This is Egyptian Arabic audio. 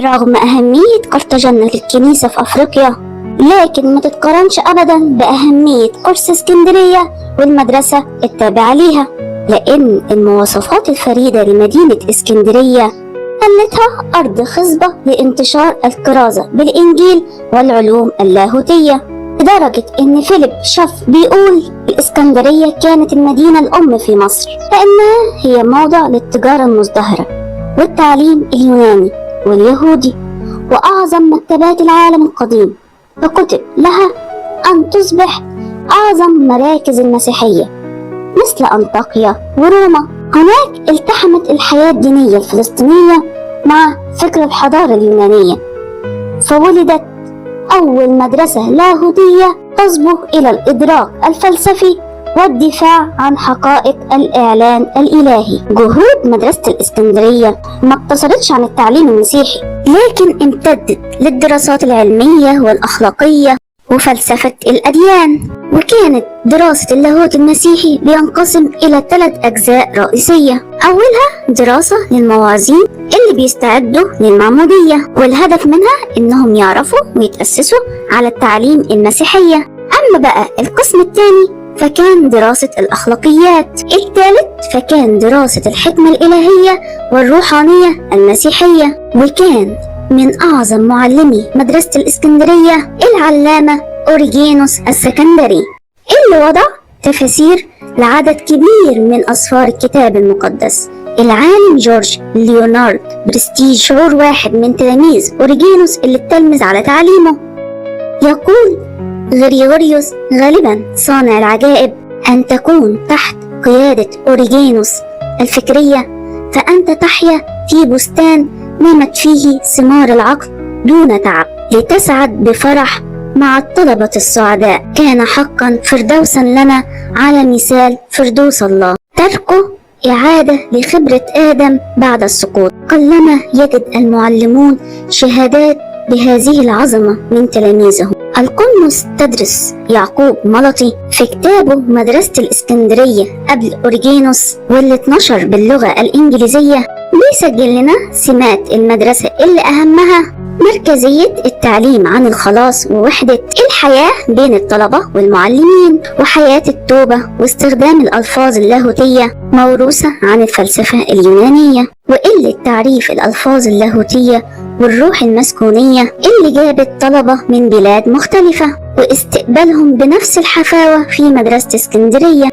رغم أهمية قرطاجنة للكنيسة في أفريقيا، لكن ما تتقارنش أبدا بأهمية قرص اسكندرية والمدرسة التابعة ليها، لأن المواصفات الفريدة لمدينة اسكندرية خلتها أرض خصبة لانتشار الكرازة بالإنجيل والعلوم اللاهوتية، لدرجة إن فيليب شاف بيقول الإسكندرية كانت المدينة الأم في مصر، لأنها هي موضع للتجارة المزدهرة والتعليم اليوناني واليهودي وأعظم مكتبات العالم القديم، فكتب لها أن تصبح أعظم مراكز المسيحية مثل أنطاكيا وروما. هناك التحمت الحياة الدينية الفلسطينية مع فكر الحضارة اليونانية، فولدت أول مدرسة لاهوتية تصبو إلى الإدراك الفلسفي والدفاع عن حقائق الإعلان الإلهي. جهود مدرسة الإسكندرية ما اقتصرتش عن التعليم المسيحي، لكن امتدت للدراسات العلمية والأخلاقية وفلسفة الأديان. وكانت دراسة اللاهوت المسيحي بينقسم إلى 3 أجزاء رئيسية. أولها دراسة للمواعظين اللي بيستعدوا للمعمودية، والهدف منها إنهم يعرفوا ويتأسسوا على التعليم المسيحية. أما بقى القسم الثاني فكان دراسة الأخلاقيات. الثالث فكان دراسة الحكمة الإلهية والروحانية المسيحية. وكان من أعظم معلمي مدرسة الإسكندرية العلامة أوريجينوس السكندري، اللي وضع تفاسير لعدد كبير من أسفار الكتاب المقدس. العالم جورج ليونارد برستيج شعور واحد من تلاميذ أوريجينوس اللي اتلمذ على تعليمه، يقول غريغوريوس غالبا صانع العجائب أن تكون تحت قيادة أوريجينوس الفكرية، فأنت تحيا في بستان نمت فيه ثمار العقل دون تعب، لتسعد بفرح مع الطلبة السعداء. كان حقا فردوسا لنا على مثال فردوس الله. تركه إعادة لخبرة آدم بعد السقوط. قلما يجد المعلمون شهادات بهذه العظمة من تلاميذهم. القمص تدرس يعقوب ملطي في كتابه مدرسة الإسكندرية قبل أوريجينوس، واللي اتنشر باللغة الإنجليزية، بيسجل لنا سمات المدرسة اللي أهمها مركزية التعليم عن الخلاص ووحدة الحياة بين الطلبة والمعلمين، وحياة التوبة، واستخدام الألفاظ اللاهوتية موروثة عن الفلسفة اليونانية، وقلة تعريف الألفاظ اللاهوتية والروح المسكونية اللي جابت طلبة من بلاد مختلفة واستقبالهم بنفس الحفاوة في مدرسة اسكندرية.